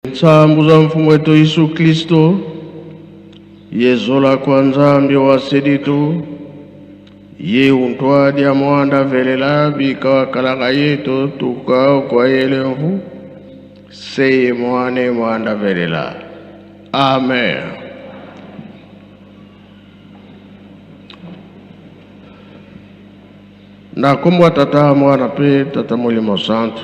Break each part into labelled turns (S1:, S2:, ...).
S1: Nsambu za Mfumu wetu Yesu Kristo, yezola kwa Nzambi wa seditu, ye untwadi ya mwanda velela bika wakalaka yetu tuka kwa yelemvu seye mwane mwanda velela. Amen. Na kombo ya Tata, Mwana mpe Tata Molimo Santu,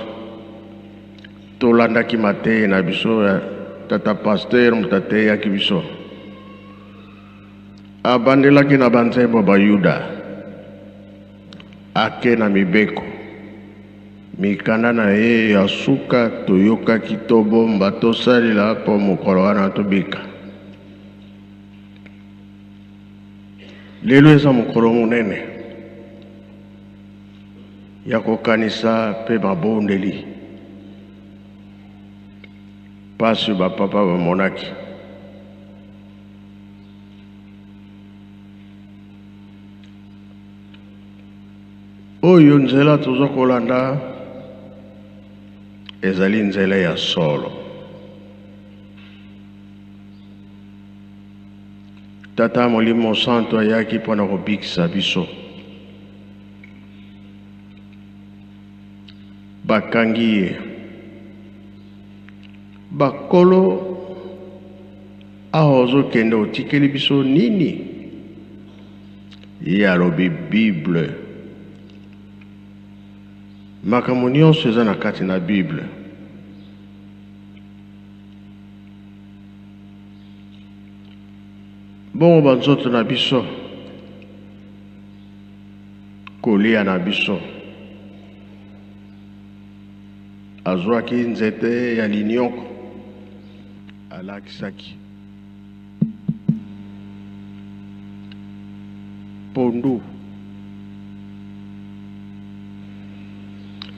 S1: tolandaki mateyi na biso ya Tata Pasteur moto ateyaki biso. Abandelaki na banzembo Bayuda, ake na mibeko, mikanda na ye ya suka toyokaki tobomba tosalela mpo mokolo wana tobika. Lelo eza mokolo monene ya kokanisa mpe mabondeli mpasi bapapa bamonaki. Oyo nzela toza kolanda ezali nzela ya solo. Tata Molimo Santu ayaki mpo na kobikisa biso. Bakangi ye. Bakolo, awa ozokende otikeli biso nini? Ye alobi Bible. Makambo nyonso eza na kati na Bible. Bongo banzoto na biso, kolia na biso. Azwaki nzete ya linioko, alakisaki pondu.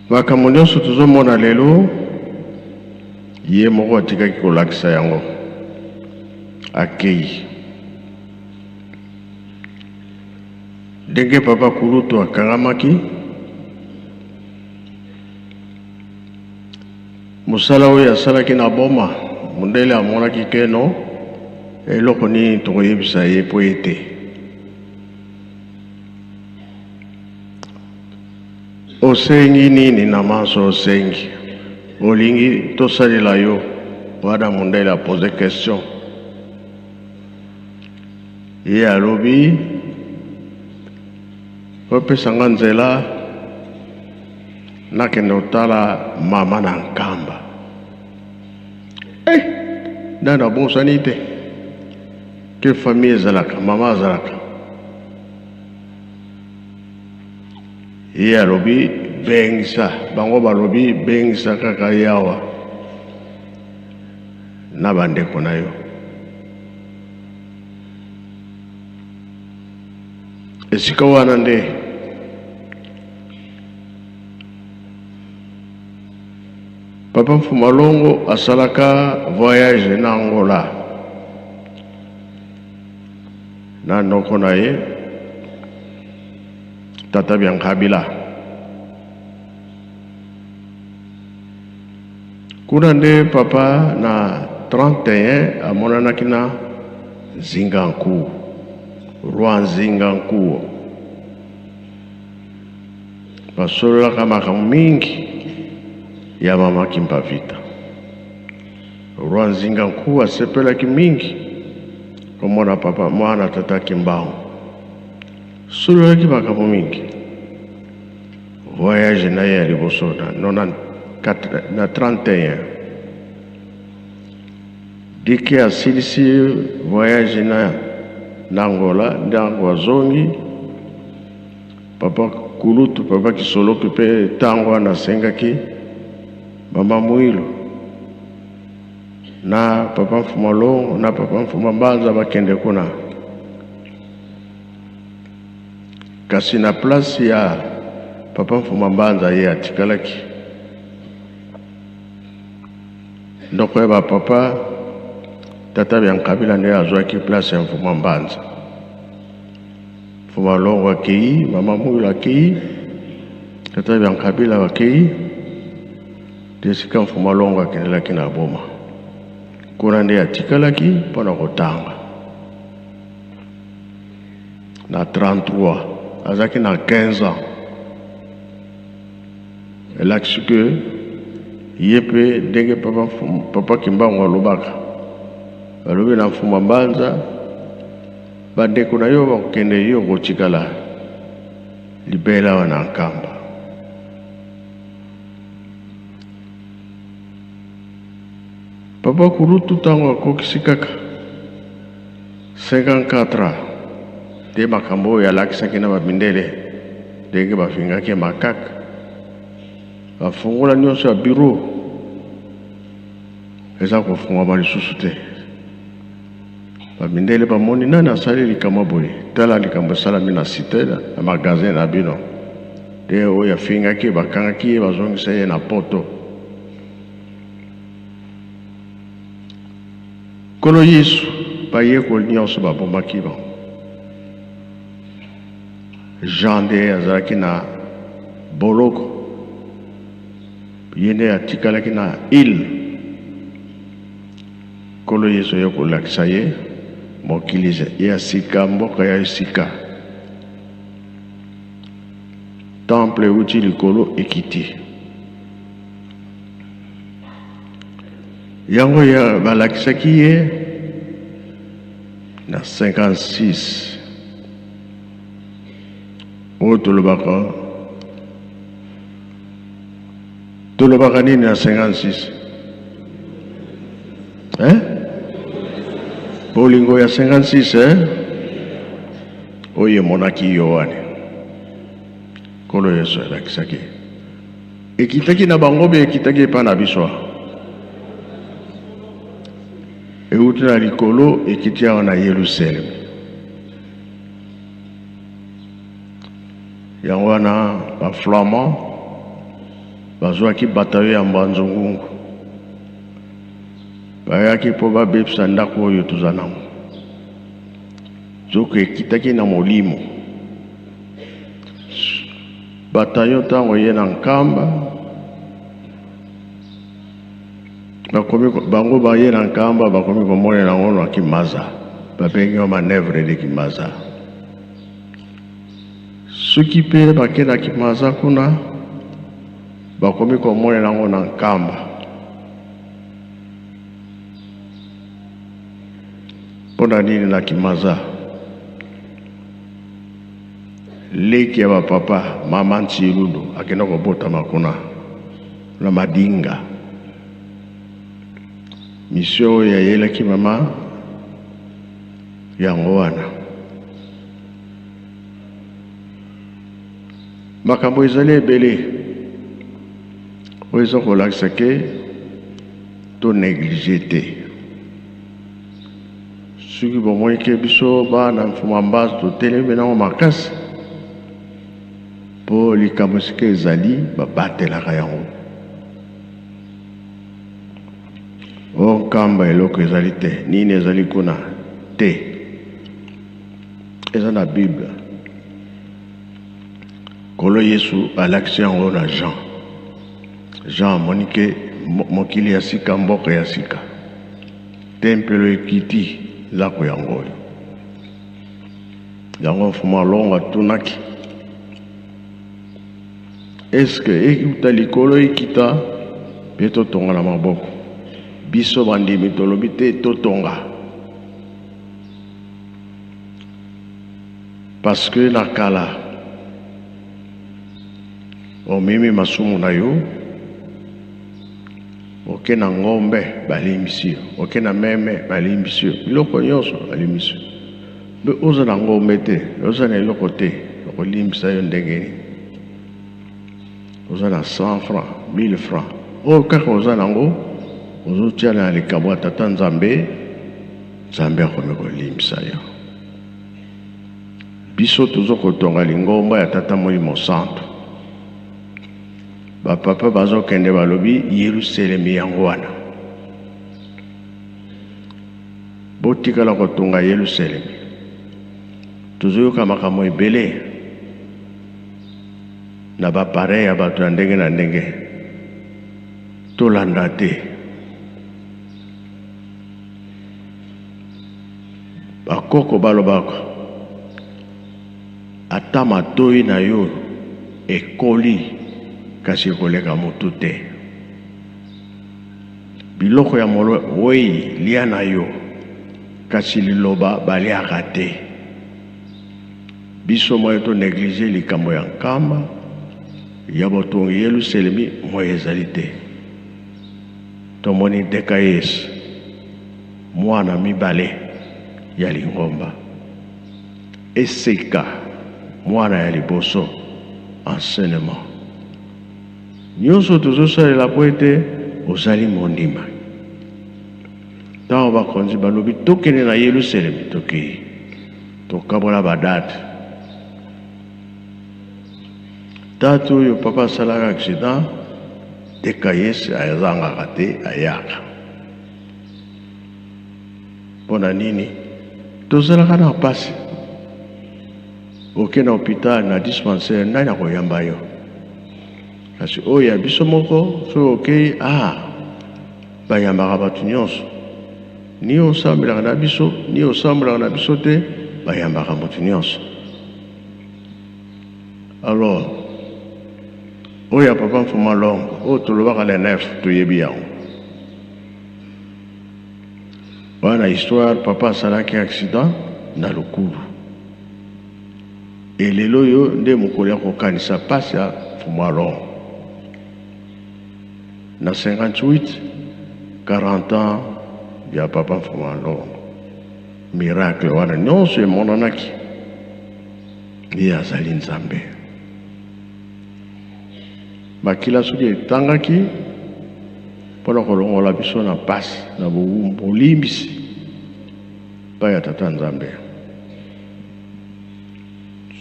S1: Makambo nyonso tozomona lelo, ye moko atikaki kolakisa yango. Akei. Ndenge papa kulutu akangamaki, mosala oyo asalaki na Boma, mondele amonaki keno eloko nini tokoyebisa ye po ete Osengi nini na manso osengi? Olingi tosalela yo? Wana mundele a pose question. Ye alobi opesa nga nzela nakende kotala mama na Nkamba. Eh, nani abosani te ke famille ezalaka, mama azalaka. Ye alobi bengisa bango, balobi bengisa kaka yawa na bandeko na yo. Esika wana nde Papa Mfumalongo asalaka voyage na Angola na noko na ye Tata Biankabila. Kuna nde papa na 31 amonanaki na Nzinga Nkuwu, roi Nzinga Nkuwu. Basololaka makambo mingi ya mama Kimpavita. Roi Nzinga Nkuwu asepelaki mingi komona papa mwana tata Kimbangu. Sololaki makambo mingi. Voyage na ye ya liboso na 94, na 31. Dike asilisi voyage na na Angola, ntango azongi papa kulutu papa Kisoloki mpe ntango wana asengaki mama Mwilu na papa Mfuma Longo na papa Mfuma Mbanza bakende kuna. Kasi na place ya papa Mfuma Mbanza ye atikalaki. Ndoko ya ba papa tata Biankabila nde azwaki place ya Mfuma Mbanza. Mfuma Longo akei, mama Mwilu akei, tata Biankabila akei, te esika Mfuma Longo akendelaki na Boma. Kuna nde atikalaki mpo na kotanga. Na 33, azalaki na 15 ans. Elakisi que ye mpe ndenge papa, papa Kimbangu alobaka, balobi na Mfuma Mbanza, bandeko na yo bakokende, yo okotikala libela awa na Nkamba. Papa Kulutu ntango akokisi kaka 54 ans nde makambo oyo alakisaki na bamindele ndenge bafingaki makaka bafungola nyonso ya biro eza kofungwama lisusu te. Bamindele bamoni nani asali likambo boye, tala likambo esalami na site na magasin na bino. Nde oyo afingaki bakangaki ye, bazongisa ye na poto. Nkolo Yesu, bayekoli nyonso babomaki bango. Jean nde azalaki na boloko, ye nde atikalaki na ile. Nkolo Yesu aye kolakisa ye mokili ya sika, mboka ya sika. Temple euti likolo ekiti. Yango ya balakisaki ye na 56 oyo tolobaka tolobaka nini na 56 eh? Bolingo ya 56 eh? Oyo emonaki Yoane, Nkolo Yesu alakisaki ekitaki na bango mpe ekitaki epai na biso, euti na likolo ekiti awa na Yelusalemi. Yango wana baflamand bazwaki batayo ya Mbanzongungu, bayaki mpo babebisa ndako oyo toza nango. Zoka ekitaki na molimo. Batayo ntango ye na Nkamba bakomi bango baye na Nkamba bakomi komonela yango na Kimaza, babengi yo manœuvre de Kimaza. Soki mpe bake na Kimaza kuna bakomi komonela yango na Nkamba. Mpo na nini na Kimaza? Leki ya bapapa mama Nsilulu akenda kobotama kuna na Madinga. Mission oyo ayelaki mama yango wana. Makambo ezali ebele oyo eza kolakisa ke to néglige te. Soki bomoni ke biso bana Mfuma Mbasu totelemi nango makasi mpo likambo esika ezali babatelaka yango. O Nkamba eloko ezali te, nini ezali kuna te, eza na Bible. Nkolo Yesu alakisi yango na Jean. Jean amoni ke mokili ya sika, mboka ya sika, tempelo ekiti, ndako yango oyo. Yango Mfumu Alongo atunaki, eske euta likolo ekita mpe totonga na maboko? Biso bandimi tolobi te totonga, parce que na kala omemi masumu na yo, oke na ngombe balimbisi yo, oke na meme balimbisi yo, biloko nyonso balimbisi yo. Mpe oza na ngombe te, oza na eloko te, okolimbisa yo ndenge nini? Oza na 100 francs, 1000 francs, oyo kaka oza nango ozotia na likabo ya Tata Nzambe, Nzambe akomi kolimbisa yo. Biso tozo kotonga lingomba ya Tata Molimo Santo. Bapapa bazokende balobi Yerusalemi yango wana. Botikala kotonga Yerusalemi. Tozoyoka makambo ebele na bapareil ya bato ya ndenge na ndenge. Tolanda te. Bakoko balobaka ata matoyi na yo ekoli kasi ekoleka motu te. Biloko ya mowei lia na yo kasi liloba baliaka te. Biso moye to negliger likambo ya nkamba ya botongi Yelusalemi moye ezali te. Tomoni DKS mwana mibale ya lingomba eseka mwana ya liboso enseignement nyonso tozosalela mpo ete ozali mondima. Ntango bakonzi balobi tokende na Yelusalemi, tokei tokabola badate. Date oyo papa asalaka accident, DKS azangaka te, ayaka. Mpo na nini? Tozalaka na mpasi. Oke na hôpital, na dispensaire, nani akoyamba yo? Kasi oyo ya biso moko, soki okei, bayambaka bato nyonso. Ni osambelaka na biso, ni osambelaka na biso te, bayambaka moto nyonso. Alors, oyo ya papa Mfuma Longo, oyo tolobaka le 9, toyebi yango. Wana histoire, papa asalaki accident na Lukulu. Et lelo oyo nde mokolo ya kokanisa pasi ya Mfuma Longo. Na 58, 40 ans ya papa Mfuma Longo. Miracle wana nyonso emonanaki. Ye azali Nzambe. Makila soki etangaki mpona kolongola biso na pasi na bolimbisi epai ya Tata Nzambe.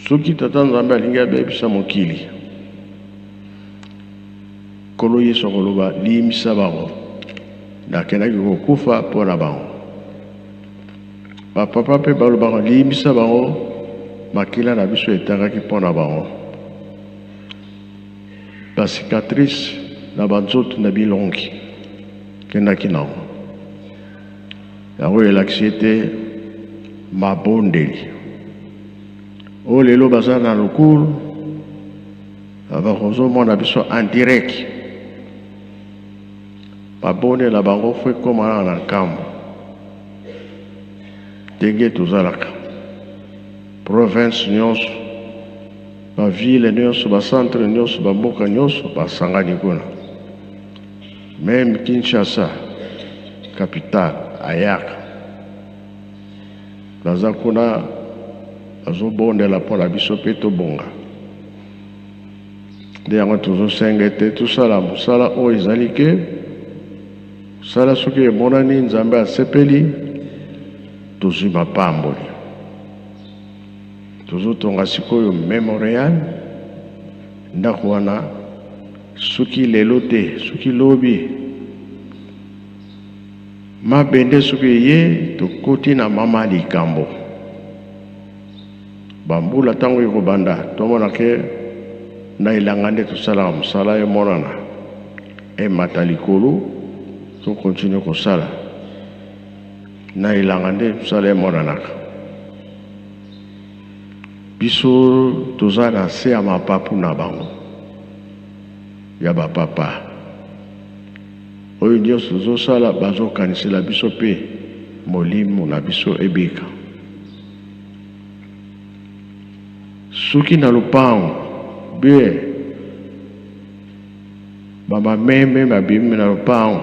S1: Soki Tata Nzambe alingi abebisa mokili, Nkolo Yesu akoloba limbisa bango, nakendaki kokufa mpo na bango. Bapapa mpe balobaka limbisa bango, makila na biso etangaki mpo na bango. Ba cicatrice na banzoto na bilongi kendaki nango. Yango elakisi ete mabondeli oyo lelo baza na lokulu bakozomona biso en direct, babondela bango fo ekoma na nkambo ndenge tozalaka province nyonso, ba ville nyonso, ba centre nyonso, ba mboka nyonso basangani kuna. Même Kinshasa capitale ayaka baza kuna bazobondela mpo na biso mpe tobonga. Nde yango tozosenga ete tosala mosala oyo ezali ke mosala soki emonani Nzambe asepeli, tozwi mapamboli. Tozotonga sikoyo memorial ndako wana, soki lelo te, soki lobi mabende soki eye, tokoti na mama likambo. Bambula ntango ekobanda, tomona ke na elanga nde tosalaka mosala emonana emata likolo, tokontinue kosala na elanga nde mosala emonanaka. Biso toza na se ya mapapu na bango ya bapapa oyo nyonso tozosala, bazokanisela biso mpe molimo na biso ebika. Soki na lopango bien bamameme babimi na lopango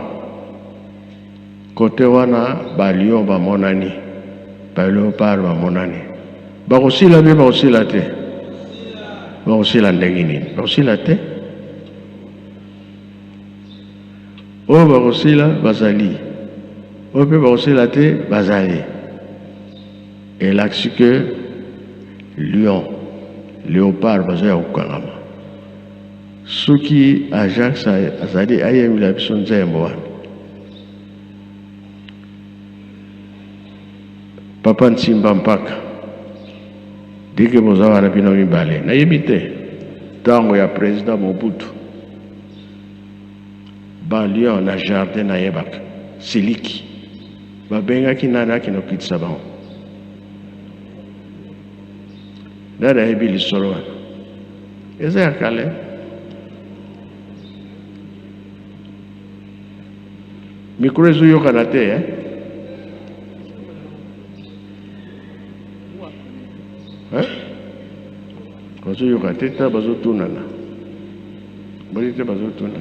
S1: kote wana, balion bamonani, baleopard bamonani, bakosila mpe bakosila te. Bakosila ndenge nini? Bakosila te. Oyo bakosila bazali, oyo mpe bakosila te bazali. Elakisi ke lion, léopard baza ya kokangama. Soki Ajax azali ayembela biso nzembo wana, Papa Nsimba Mpaka, dike boza wana bino mibale, nayebi te ntango ya président Mobutu, ba lion na jardin nayebaka siliki babengaki nani akende kokitisa bango. Nani ayebi lisolo wana? Eza ya kala. Micro ezoyokana te eh? Eh? Bazoyoka te ta bazotunana. Bali te bazotunana.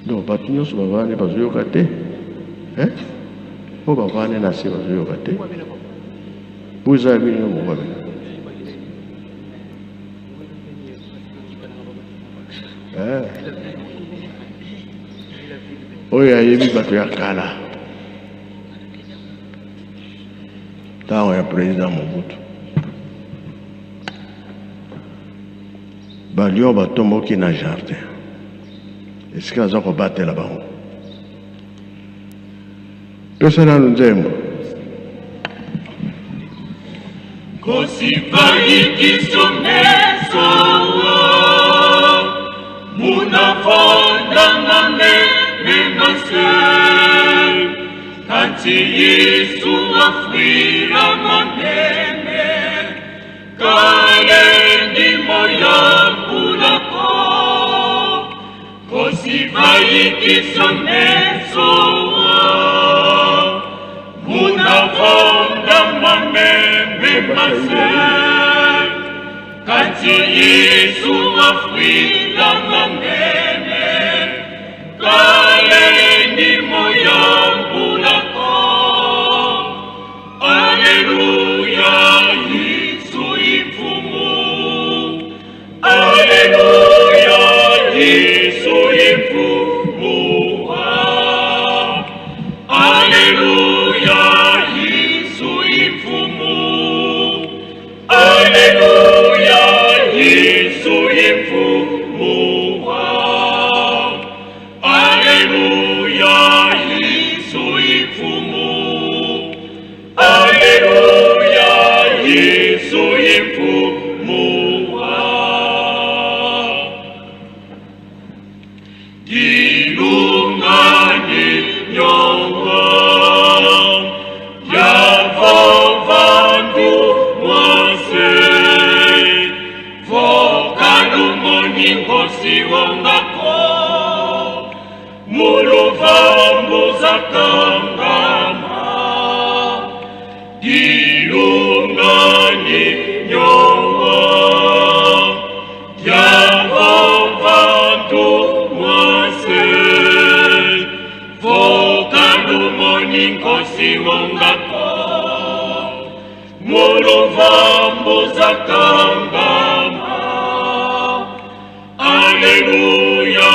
S1: Donc bato nyonso bavandi bazoyoka te eh? Oyo bavandi na se bazoyoka te. Po eza ya bino moko bino. Eh. Oyo ayebi bato ya kala ntango ya président Mobutu ba lion batomboki na jardin esika aza kobatela bango. Pesa nanu nzembo.
S2: Kanti Yesu afwira manene kale moyo kulako kosivayikisomeso munavonda mameme mase kanti Yesu afwira manene kale moyo kulako. Alleluia, Yesu imfumu. Alleluia, Yesu imfumu. Alleluia, Yesu imfumu. Alleluia, Yesu imfumu. Alleluia, Yesu imfumu. Alleluia, Yesu imfumu. Dilungani nyongo yavovandu mwase vokalumoni nkosi wongako muluvambuzakangama dilungani nyongo yavovandu mwase vokalumoni nkosi wongako muluvambuzakangama. Alleluia,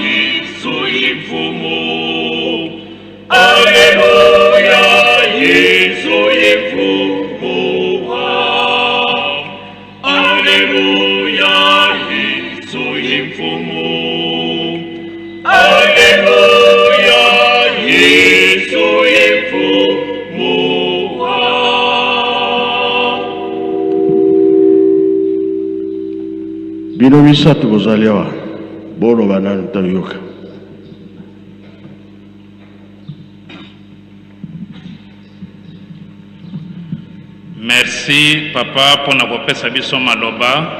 S2: Yesu imfumu. Alleluia, Yesu imfumu. Alleluia, Yesu imfumu. Alleluia, Yesu imfumu.
S1: Bino misato bozali awa, boloba nanu toyoka.
S3: Merci papa mpona kopesa biso maloba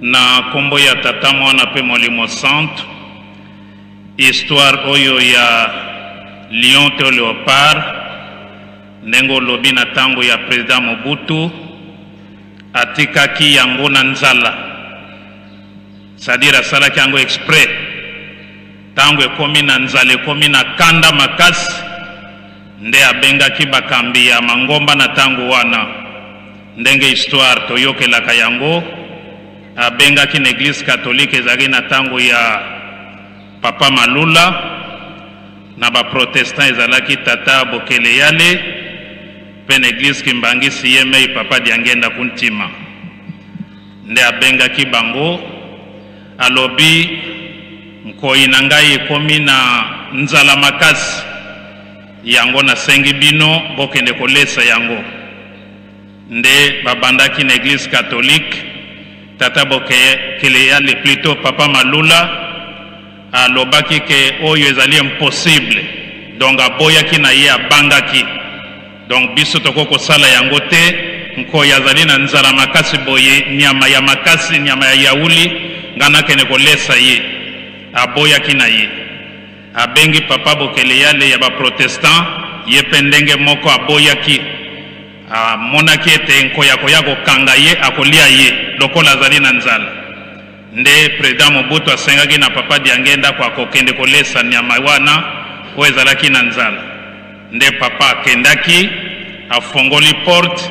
S3: na nkombo ya Tata, Mwana mpe Molimo Santu. Histoire oyo ya lion to léopard, ndenge olobi, na ntango ya président Mobutu atikaki yango na nzala, c'est-à-dire asalaki yango exprès. Ntango ekomi na nzala, ekomi na kanda makasi, nde abengaki bakambi ya mangomba na ntango wana. Ndenge histoire toyokelaka yango, abengaki na église catholique, ezalaki na ntango ya papa Malula, na baprotestant ezalaki tata Bokele Yale, mpe na église Kimbangisi ye mei papa Diangenda Kuntima. Nde abengaki bango, alobi: "Nkoi na ngai ekomi na nzala makasi, yango nasengi bino bokende kolesa yango." Nde babandaki na église catholique, tata Bokele Yale, plutôt papa Malula, alobaki ke oyo ezali impossible. Donc aboyaki na ye, abangaki. Donc biso tokoki kosala yango te. Nkoyi azali na nzala makasi boye, nyama ya makasi, nyama ya yauli, ngai nakende kolesa ye. Aboyaki na ye. Abengi papa Bokeleyale ya ba protestants, ye mpe ndenge moko aboyaki. Amonaki ete nkoyi akoya kokanga ye, akolia ye lokola azali na nzala. Nde President Mobutu asengaki na papa Diangenda ko akokende kolesa nyama wana oyo ezalaki na nzala. Nde papa akendaki, afongoli porte,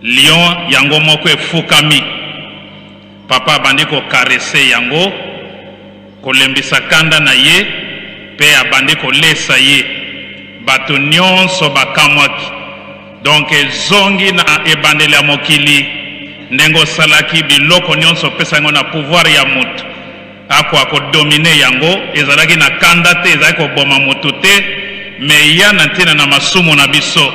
S3: lion yango moko efukami. Papa abandi ko caresser yango, kolembisa kanda na ye pe abandi kolesa ye. Bato nionso bakamwaki. Donc ezongi na ebandeli ya mokili ndenge osalaki biloko nionso opesa yango na pouvoir ya mutu akoka ko dominer yango. Ezalaki na kanda te, ezalaki koboma mutu te, mais eya na ntina na masumu na biso.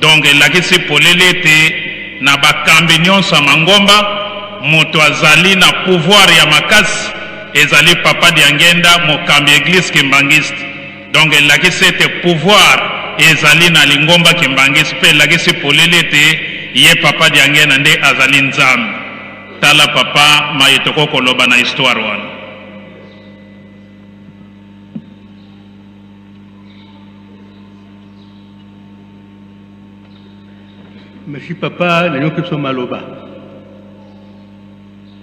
S3: Donc elakisi polele ete na bakambi nionso ya mangomba, mutu azali na pouvoir ya makasi ezali Papa Diangienda, mokambi ya Eglise Kimbanguiste. Donc elakisi ete pouvoir ezali na lingomba Kimbanguiste mpe elakisi polele ete ye Papa Diangienda nde azali Nzambe. Tala papa maye tokoki koloba na histoire wana.
S4: Merci papa, nayoki biso maloba.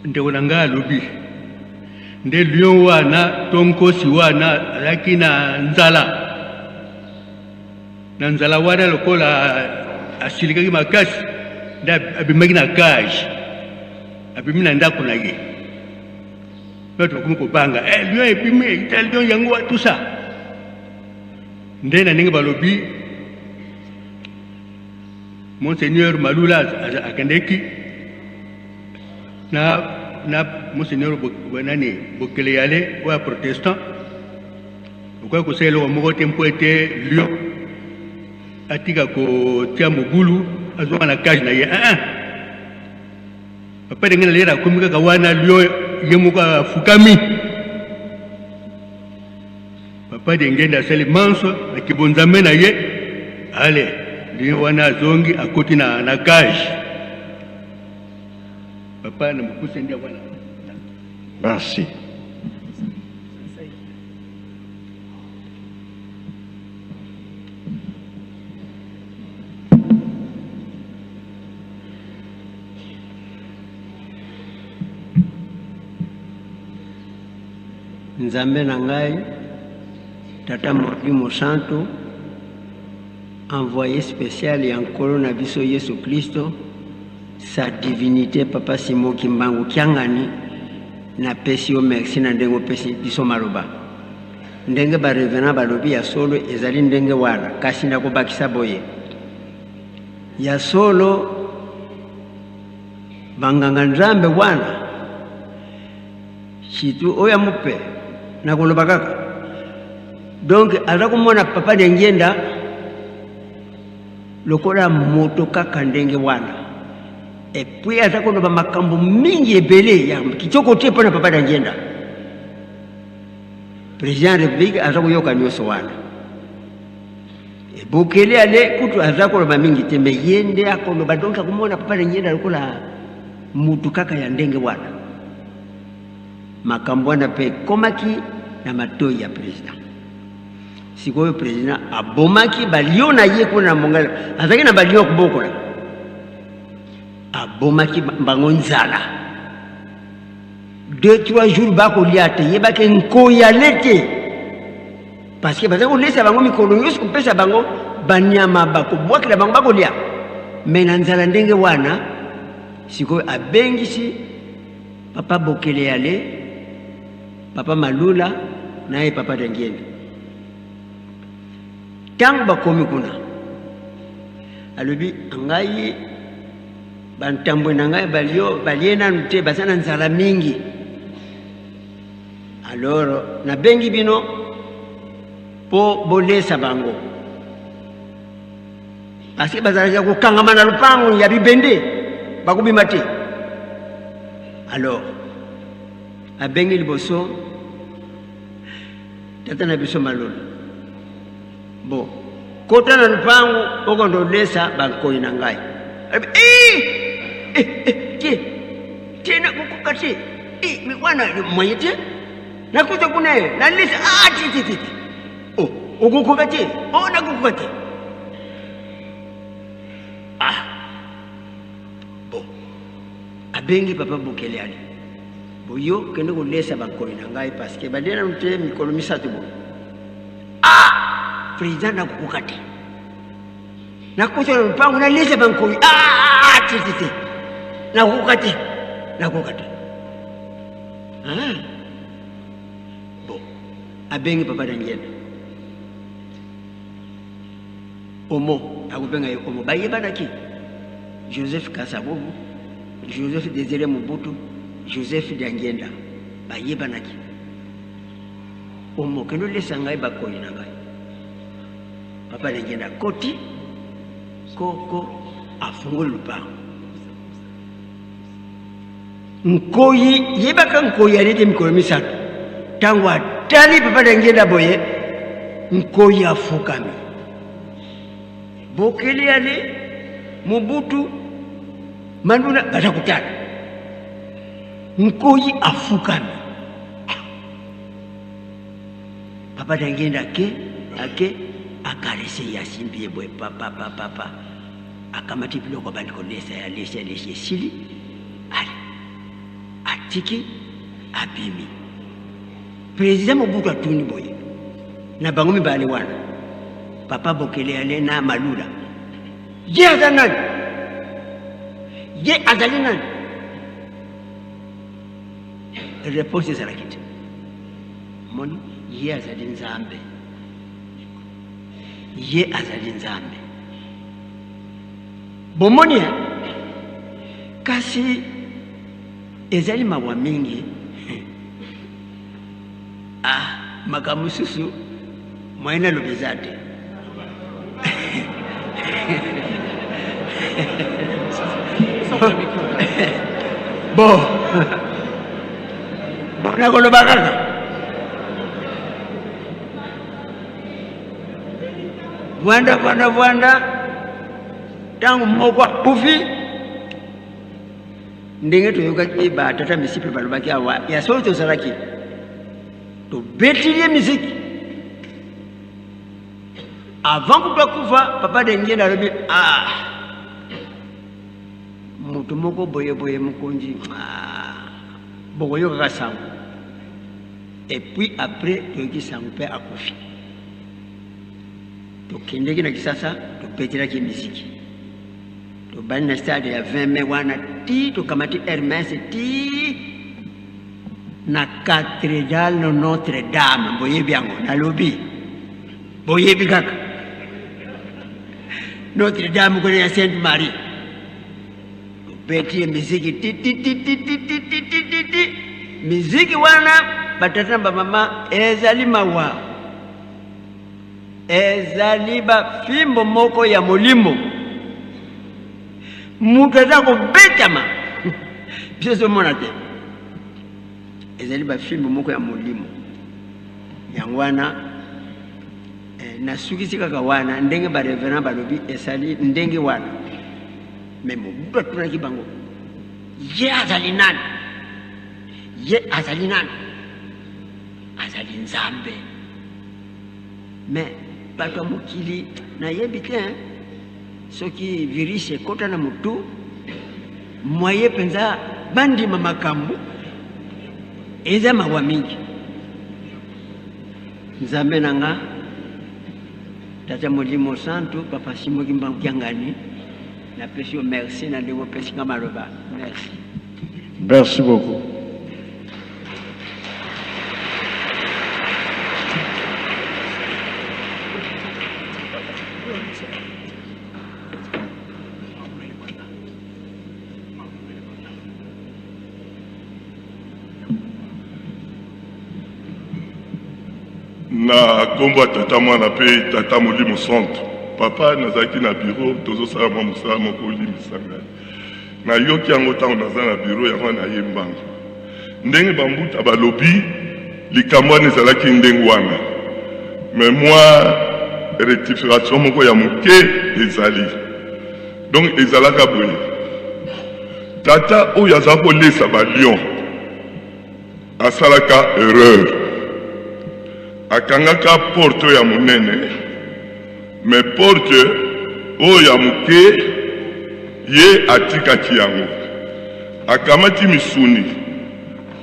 S4: Ndeko na ngai alobi nde lion wana to nkosi wana azalaki na nzala, na nzala wana lokola asilikaki makasi nde abimaki na cage, abimi na ndako na ye. Bato bakomi kobanga, eh, lion ebimi, ita lion yango tout ça. Nde na ndenge balobi Monseigneur Malula akendeki na na Monseigneur nani Bokeleyale oyo ya protestant, okoki kosala eloko moko te mpo ete lion atika kotia mobulu, azonga na cage na ye. Ah, ah. Papa ndenge na lera akomi kaka wana lion ye moko afukami. Papa Diangienda asali manso na kibonzambe na ye, ale lion wana azongi akoti na, na cage. Papa na mokuse nde wana.
S1: Merci.
S5: Nzambe na ngai, Tata Molimo Santu, envoyé spécial ya Nkolo na biso Yesu Klisto, sa divinité Papa Simon Kimbangu Kiangani, napesi yo merci na ndenge opesi biso maloba. Ndenge ba revenants balobi ya solo ezali ndenge wana, kasi nakobakisa boye. Ya solo banganga Nzambe wana surtout oyo ya mupe nakoloba kaka donc aza komona papa Diangienda lokola moto kaka ndenge wana et puis aza koloba makambo mingi ebele ya kitoko te mpona papa Diangienda. Président ya République aza koyoka nyonso wana. Bokele ale kutu aza koloba mingi te, mais ye nde akoloba donc akomona papa Diangienda lokola mutu kaka ya ndenge wana. Makambo wana mpe ekomaki na matoi ya président. Sikoyo président abomaki balio na ye kuna na Mongala, azalaki na balio ya kobokola, abomaki bango nzala 2 3 jours bakolia te, yebaki nkoyale te parce que bazali kolesa bango mikolo nyonso, kopesa bango banyama, bakobwakela bango bakolia, me na nzala ndenge wana. Sikoyo abengisi papa Bokele ale, papa Malula na ye papa Diangienda. Ntango bakomi kuna, alobi ngai bantambwe na ngai balio balie nanu te, baza na nzala mingi. Alors nabengi bino po bolesa bango, parce que bazalaki ya kokangama na lopango ya bibende, bakobima te. Alors abengi liboso tata na biso Malolo. Bon, kota na lupangu okondo olesa bankoyi na ngai. Alobi, "Eh, eh, eh, te te nakokoka te, eh, me wana moye te, nakuta kuna ye nalesa, ah, te te te te, oh, okokoka te, oh, nakokoka te. Ah, bon, abengi papa Bokele ale boyo kende kolesa bankoyi na ngai parce que balie nanu te mikolo misato boye. Ah, président nakokoka te, nakota na lopango nalesa bankoyi, ah, te te te, nakokoka te, nakokoka te. Ah. Bon, abengi papa Daniel Omo, akobenga ye Omo, bayebanaki Joseph Kasavubu, Joseph Désiré Mobutu, Joseph Diangienda, bayebanaki. Omo, kende olesa ngai bakoyi na ngai. Papa Diangienda akoti koko, afungoli lopango. Nkoyi, yebaka nkoyi aleki mikolo misato. Ntango atali papa Diangienda boye, nkoyi afukami. Bokeli ale Mobutu Manduna baza kotala nkoyi afukami. Papa Diangienda ake ake akarese ye, asimbi ye boye papa papa papa, akamati biloko abandi kolesa ya lesi alesi esili, ale atiki abimi. Président Mobutu atuni boye na bango mibale wana, papa Bokele ale na Malula, ye aza nani? Ye azali nani? Réponse ezalaki te. Moni, ye azali Nzambe, ye azali Nzambe. Bomoni, eh? Kasi ezali mawa mingi. Ah, makambo mosusu moyen naloba eza te. Bon, nakoloba kaka vwanda vwanda vwanda. Ntango moko akufi, ndenge toyokaki batata misipe balobaki awa, ya solo tozalaki tobetili ye miziki avant kutu akufa. Papa Diangienda alobi, ah, moto moko boye boye mokonzi, ah, bokoyokaka sango. Et puis après toyoki sango mpe akufi. Tokendeki na Kisasa, tobetelaki miziki, tobandi na stade ya 20 mai wana ti tokamati Hermes ti na cathédrale Notre Dame. Boyebi yango, nalobi boyebi kaka Notre Dame kuna ya Sainte Marie. Tobeti ye miziki ti ti ti ti ti ti ti ti ti ti. Miziki wana batata na bamama ezali mawa, ezali bafimbo moko ya molimo. Moto aza kobetama, biso ezomona te, ezali bafimbo moko ya molimo. Yango wana nasukisi kaka wana ndenge bareverend balobi esali ndenge wana. Me Mobutu atunaki bango, ye azali nani? Ye azali nani? Azali Nzambe. Me bato ya mokili nayebi te, hein? Soki virus ekota na motu, moye mpenza bandima makambo eza mawa mingi. Nzambe na nga, Tata Molimo Santu, Papa Simon Kimbangu Kiangani, napesi yo merci na ndenge opesi nga maloba. Merci.
S1: Merci beaucoup.
S6: Na nkombo ya Tata, Mwana mpe Tata Molimo Santu. Papa, nazalaki na biro, tozosala mwa mosala moko, olimbisa ngai. Nayoki yango ntango naza na biro, yango naye mbangu. Ndenge bambuta balobi, likambo wana ezalaki ndenge wana. Mais mwa rectification moko ya moke ezali. Donc ezalaka boye, tata oyo aza kolesa ba lion asalaka erreur, akangaka porte ya monene, mais porte oyo ya moke ye atikaki yango. Akamati misuni,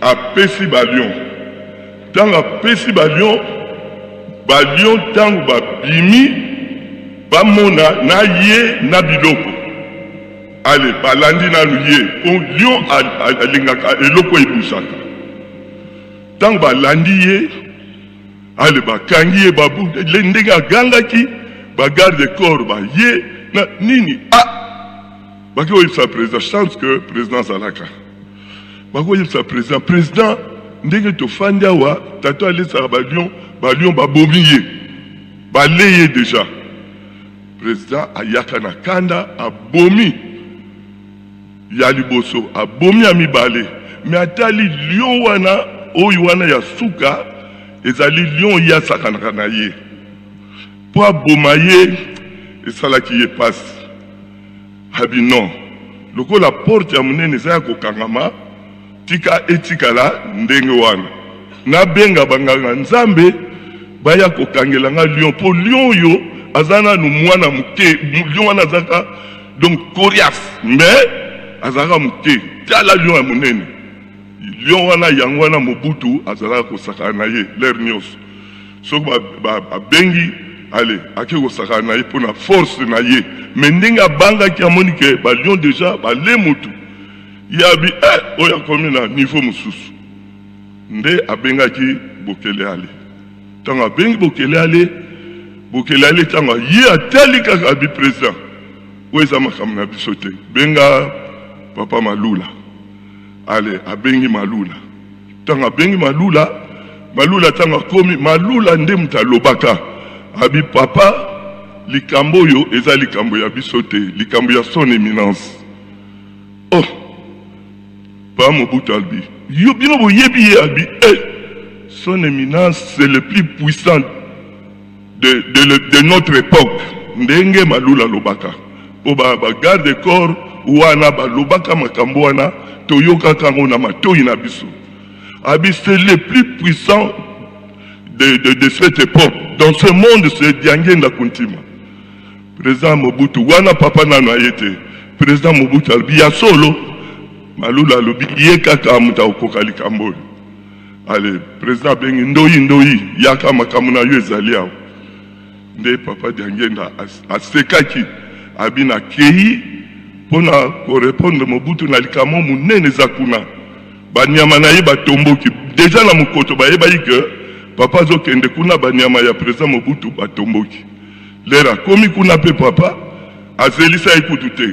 S6: apesi ba lion. Ntango apesi ba lion, ba lion ntango babimi bamona na ye na biloko, ale balandi nanu ye, mpo lion alingaka eloko ebusaka. Ntango balandi ye, ale bakangi ye, babu ndenge agangaki, ba garde corps baye na nini, ah baki koyebisa président, chance que président azalaka, bakoyebisa président, président ndenge tofandi awa, tata alesaka ba lion, ba lion babomi ye, bale ye déjà. Président ayaka na kanda, abomi ya liboso, abomi ya mibale, me atali lion wana oyo wana ya suka ezali lion ye asakanaka na ye, mpo aboma ye esalaki ye pasi. Abi non, lokola porte ya monene eza ya kokangama, tika etikala ndenge wana, nabenga banganga nzambe baya kokangela nga lion, mpo lion oyo aza nanu mwana moke. Lion wana azaka donc coriace, mais azalaka moke. Tala lion ya monene, lion wana yango wana Mobutu azalaka kosakana na ye l'heure nyonso. Soki babengi, ale ake kosakana na ye mpona force na ye. Mais ndenge abangaki, amoni ke ba lion déjà bale motu, ye abi eh, oyo akomi na niveau mosusu. Nde abengaki Bokele Ale. Ntango abengi Bokele Ale, Bokele Ale ntango ye atali kaka, abi président, oyo eza makambo na biso te, benga papa Malula. Ale abengi Malula. Ntango abengi Malula, Malula ntango akomi, Malula nde moto alobaka, abi papa, likambo oyo eza likambo ya biso te, likambo ya son éminence. Oh, pa Mobutu alobi, yo bino boyebi ye? Abi eh, son éminence c'est le plus puissant de notre époque. Ndenge Malula alobaka, mpo ba garde corps wana balobaka makambo wana, toyokaka yango na matoi na biso. Abi c'est le plus puissant de cette époque dans ce monde, c'est Diangenda Kuntima. Président Mobutu wana, papa nano aye te, président Mobutu alobi ya solo. Malula alobi ye kaka moto akokoka likambo oyo. Ale président abengi Ndoyi, Ndoyi yaka, makambo na yo ezali awa. Nde papa Diangenda asekaki, abi nakei mpona korépondre Mobutu na likambo monene eza kuna, banyama na ye batomboki déjà na mokoto, bayebaki ke papa azokende kuna, banyama ya président Mobutu batomboki. L'heure akomi kuna mpe papa azelisa ye kutu te.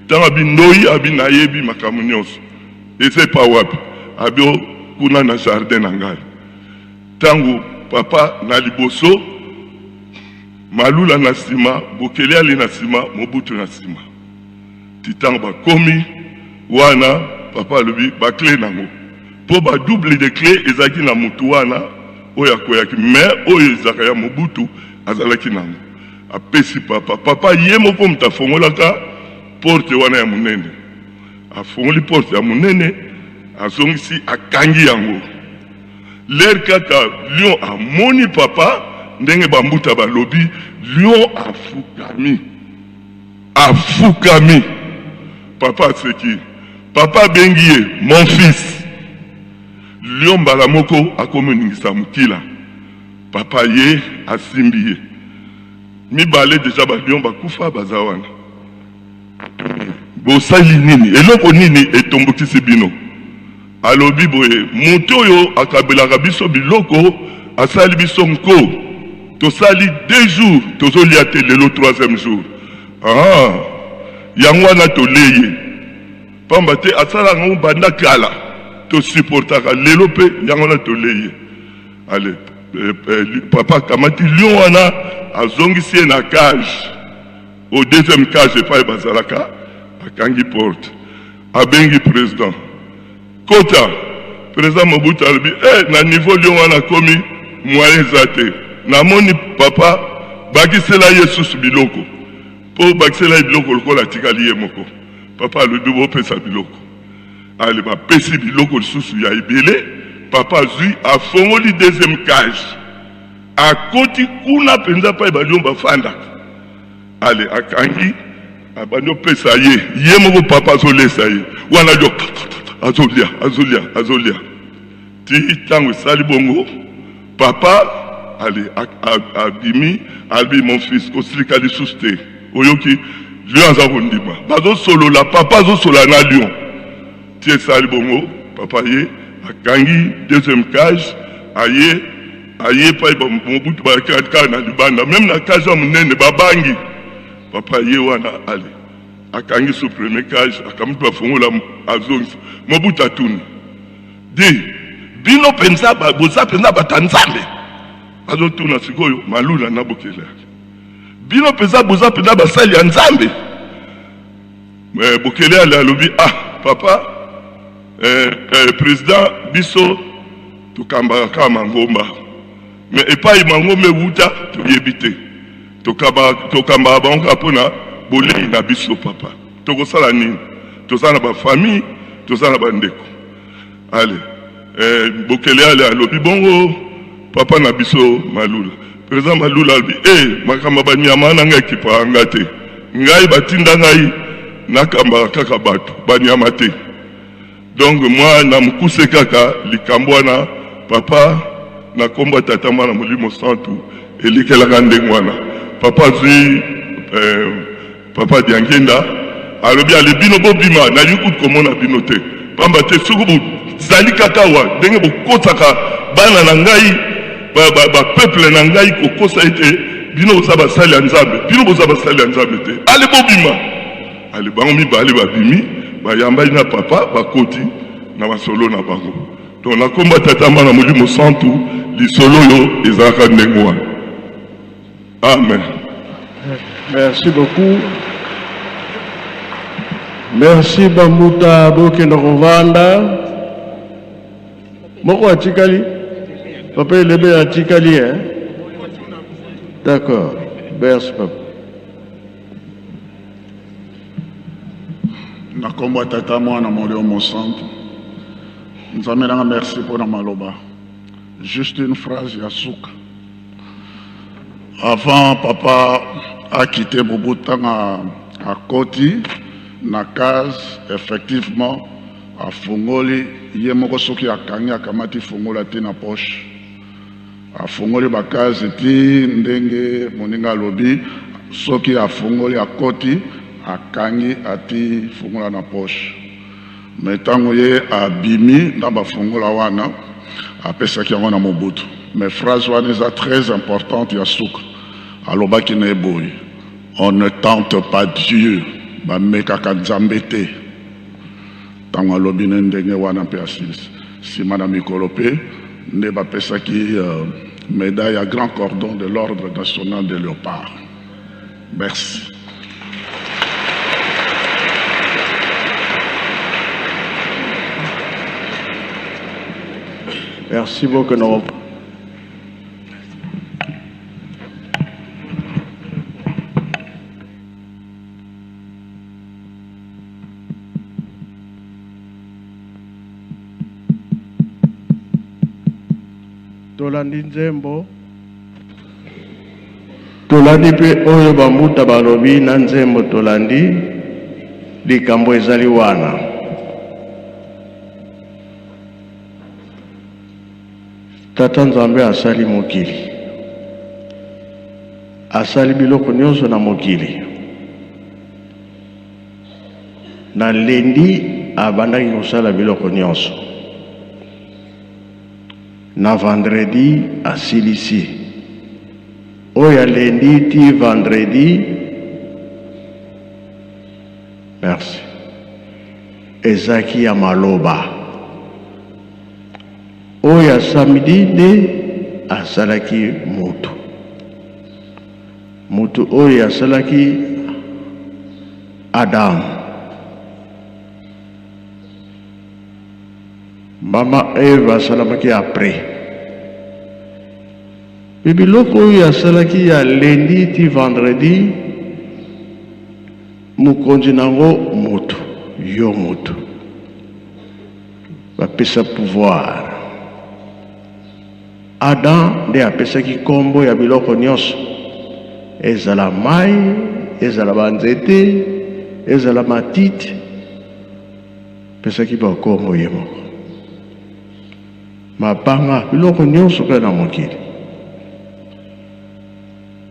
S6: Ntango abi Ndoyi, abi nayebi makambo nyonso, eza epa wapi? Abi o kuna na jardin na ngai. Ntango papa na liboso, Malula na nsima, Bokele Ali na nsima, Mobutu na nsima, ti ntango bakomi wana, papa alobi ba clé nango, mpo ba double de clé ezalaki na motu wana oyo akweyaki, mais oyo ezalaka ya Mobutu azalaki nango, apesi papa. Papa ye moko moto afongolaka porte wana ya monene. Afongoli porte ya monene, azongisi, akangi yango. L'heure kaka lion amoni papa, ndenge bambuta balobi, lion afukami, afukami. Papa aseki, papa abengi ye mon fils. Lion mbala moko akomi oningisa mokila, papa ye asimbi ye mibale. Déjà ba lion bakufa baza wana. Bosali nini? Eloko nini etombokisi bino? Alobi boye, moto oyo akabelaka biso biloko asali biso nko, tosali 2 jours tozolia te, lelo troisième jour. Ah, yango wana toleye pamba te asalaka yango banda kala, tosupportaka, lelo mpe yango wana toleye. Ale papa akamati lion wana, azongisi ye na cage, au deuxième cage epai bazalaka, akangi porte, abengi président, kota. Président Mobutu alobi eh, na niveau lion wana akomi, moyen eza te. Namoni papa. bakisela ye susu biloko mpo bakisela ye biloko lokola atikali ye moko. Papa alobi bopesa biloko. Ale bapesi biloko lisusu ya ebele. Papa azwi afongoli deuxième cage, akoti kuna mpenza pai ba lion bafandaka. Ale akangi abandi opesa ye ye moko, papa azolesa ye wana lion azolia azolia azolia ti ntango esali bongo. Papa ale abimi, alobi mon fils kosilika lisusu te, oyoki? Lion aza kondima, bazosolola, papa azosolola na lion ti esali bongo. Papa ye akangi deuxième cage, aye aye epai Mobutu bayaki kaka na libanda, meme na cage ya monene babangi. Papa ye wana ale akangi su premier cage, akamati bafongola, azongisa. Mobutu atuni di bino mpenza boza mpenza bato ya Nzambe? Azotuna sikoyo Malula na Bokele, bino mpenza boza mpenza basali ya Nzambe? Bokele ale alobi ah papa, président, biso tokambaka kaka mangomba, mais epai mangomba ewuta toyebi te, tokambaka bango kaka mpona bolei na biso. Papa, tokosala nini? Toza na bafamille, toza na bandeko. Ale Bokele ale alobi bongo papa na biso Malula, président Malula alobi makambo ya banyama na ngai ekipaka nga te, ngai batinda ngai nakambaka kaka bato, banyama te. Donc mwa na mokuse kaka likambo wana, papa, na nkombo ya Tata, Mwana, Molimo Santu, elekelaka ndenge wana. Papa azwi papa Diangenda, alobi ale bino bobima, nalingi kutu komona bino te, pamba te soki bozali kaka awa ndenge bokosaka bana na ngai, bapeuple na ngai, kokosa ete bino boza basali ya Nzambe, bino boza basali ya Nzambe te, ale bobima. Ale bango mibale babimi, bayambaki na papa, bakoti na masolo na bango. Donc na komba Tata, Mwana, Molimo Santu, lisolo oyo ezalaka ndenge wana. Amen.
S1: Merci beaucoup. Merci Bambuta, bokende kovanda. Moko atikali? Papa Elebe atikali, hein? D'accord. Merci papa.
S7: Na nkombo ya Tata, Mwana, Molimo Mosantu, Nzambe nanga, merci mpona maloba. Juste une phrase ya suka avant papa akite. Mobutu ntango akoti na case, effectivement afungoli ye moko, soki akangi, akamati fungola te na poche, afungoli bacage ti ndenge moninga alobi. Soki afungoli, akoti, akangi, ati fungola na poche. Mais ntango ye abimi na bafungola wana, apesaki yango na Mobutu. Mais phrase wana eza très importante ya suka, alobaki na ye boye: "On ne tente pas Dieu", bamekaka Nzambe te. Ntango alobi ne ndenge wana mpe asilisi, nsima na mikolo mpe nde bapesaki médaille ya grand cordon de l'Ordre national de Léopard. Merci.
S1: Merci beaucoup. Tolandi nzembo, tolandi mpe oyo bambuta balobi na nzembo, tolandi likambo ezali wana. Tata Nzambe asali mokili, asali biloko nyonso na mokili. Na lundi abandaki kosala biloko nyonso, na vendredi asilisi. Oyo ya lundi ti vendredi, merci, ezalaki ya maloba. Oyo ya samedi nde asalaki motu, motu oyo asalaki Adam. Mama Eve asalamaki après. Mpe biloko oyo asalaki ya lundi ti vendredi, mokonzi na yango moto, yo moto. Bapesa pouvoir. Adam nde apesaki nkombo ya biloko nyonso, ezala mai, ezala banzete, ezala matiti, apesaki bankombo ye moko. Mabanga, biloko nyonso kaka na mokili.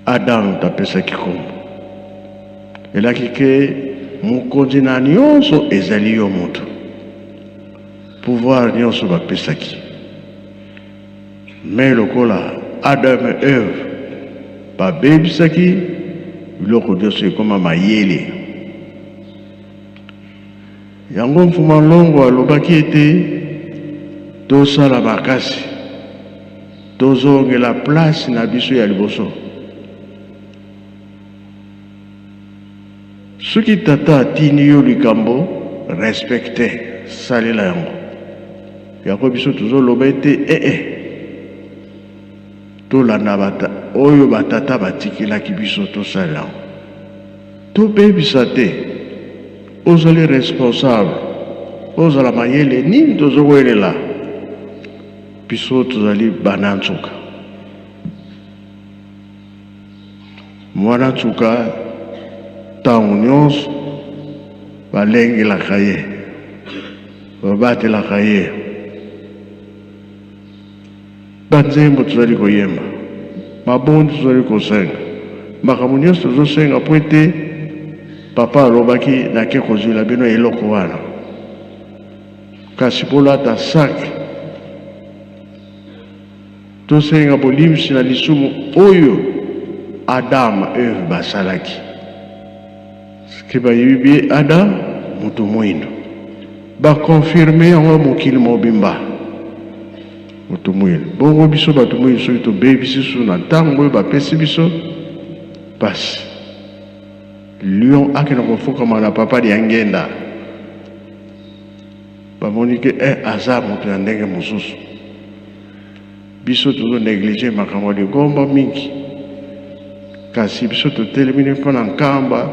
S1: Adam apesaki nkombo. Elaki ke mokonzi na nyonso ezali yo moto. Pouvoir nyonso bapesaki. Mais lokola Adam et Eve babebisaki biloko nyonso ekoma mayele. Yango Mfuma Longo alobaki ete tosala makasi tozongela place na biso ya liboso. Soki tata atindi yo likambo, respecte, salela yango. Yango biso tozoloba ete ee eh, eh, tolanda bata, oyo batata batikelaki biso tosalela yango. Tobebisa te. Ozali responsable, ozala mayele nini tozowelela biso tozali bana nsuka. Mwana nsuka ntango nyonso balengelaka ye, babatelaka ye. Banzembo tozali koyemba, mabondi tozali kosenga, makambo nyonso tozosenga mpo ete papa alobaki nake kozwila bino eloko wana, kasi bolata sac tosenga bolimbisi na lisumu oyo Adam Eve basalaki. Soki bayebi bie Adam moto mwindo, ba confirme yango mokili mobimba moto mwindo. Bongo biso bato mwindo soki tobebisi su na ntango oyo bapesi biso pasi, lion akenda kofukama na papa Diangenda, bamoni ke eh, aza moto ya ndenge mosusu. Biso tozo negliger makambo ya ligomba mingi, kasi biso totelemi mpo na Nkamba,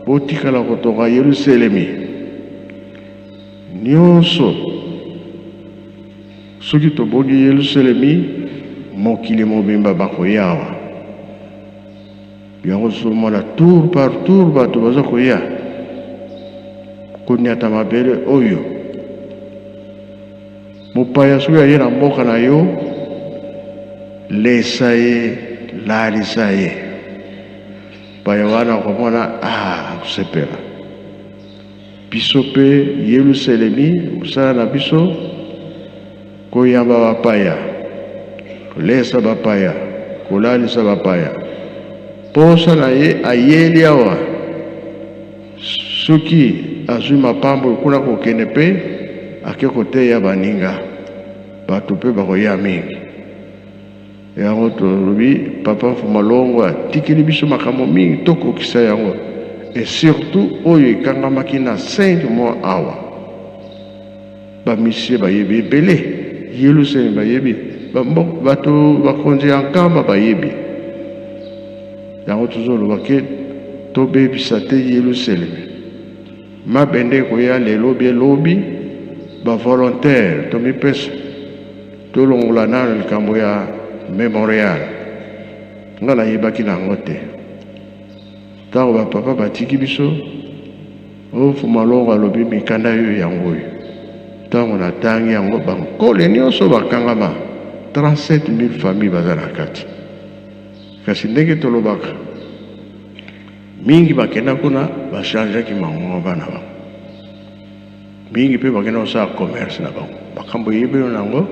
S1: botikala kotonga Yelusalemi nyonso. Soki tobongi Yelusalemi, mokili mobimba bakoya awa. Yango tozomona tour par tour bato baza koya koniata mabele oyo. Mopaya soki aye na mboka na yo, lesa ye, lalisa ye. Paya wana akomona ah, akosepela. Biso mpe Yelusalemi, mosala na biso koyamba bapaya, kolesa bapaya, kolalisa bapaya. Posa na ye ayeli awa Soki azwi mapamboli kuna kokende mpe ake koteya baninga, bato mpe bakoya mingi. Yango tolobi papa Mfuma Longo atikeli biso makambo mingi tokokisa yango et surtout oyo ekangamaki na 5 mois awa. Ba misie bayebi ebele, Yelusalemi bayebi, bato bakonzi ya Nkamba bayebi. Yango tozoloba ke tobebisa te Yelusalemi. Mabende ekoya lelo bie lobi, ba volontaire tomipesa tolongola nano likambo ya memorial. Nga nayebaki na yango te. Ntango ba papa batiki biso, o Mfuma Longo alobi mikanda yo yango oyo. Ntango natangi yango, bankole nyonso bakangama, 37 000 famille baza na kati. Kasi ndenge tolobaka, mingi bakenda kuna bachangeaki mangomba na bango, mingi mpe bakenda kosala commerce na bango, makambo eyebelo na yango.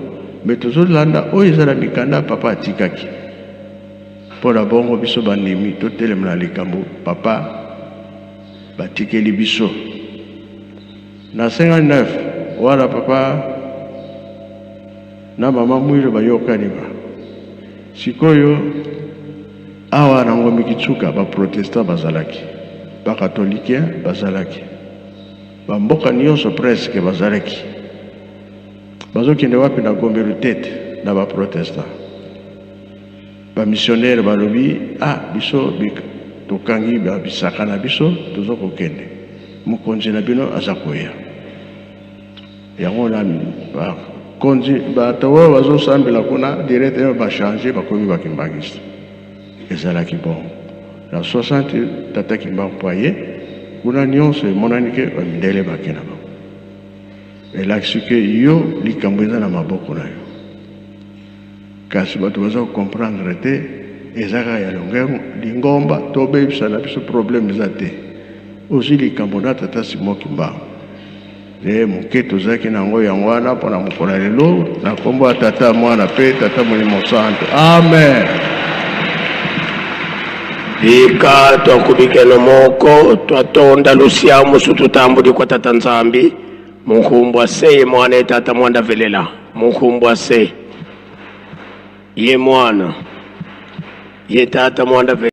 S1: Me tozolanda oyo eza na mikanda papa atikaki. Mpo na bongo biso bandimi totelema na likambo papa batikeli biso na 59 wana papa na mama Mwilo bayokani ba sikoyo awa na Ngombe Kitsuka ba protestant bazalaki, ba catholique bazalaki, ba mboka nyonso presque bazalaki. Bazokende wapi na Gombe Lutete na ba protestant? Ba missionnaires balobi ah biso tokangi ba bisaka na biso tozo kokende, mokonzi na bino aza koya. Yango na bakonzi bato oyo bazosambela kuna directement ba changer, bakomi ba kimbanguiste. Ezalaki bongo na 60 tata Kimbangu aye kuna, nyonso emonani ke ba mindele bake na bango. Elakisi ke yo likambo eza na maboko na yo, kasi bato baza kocomprendre te. Eza kaka ya lingomba tobebisa na biso, problème eza te. Ozwi likambo na tata Simon Kimbangu nde moke tozalaki nango, yango wana mpona mokolo ya lelo, na nkombo ya Tata, Mwana mpe Tata Molimo Santo, amen.
S8: Bika twakubikeno moko twatonda lusiamu sututambudi kwa Tata Nzambi munkumbwa se ye mwana ye Tata mwanda velela munkumbwa se ye mwana ye Tata mwanda velela.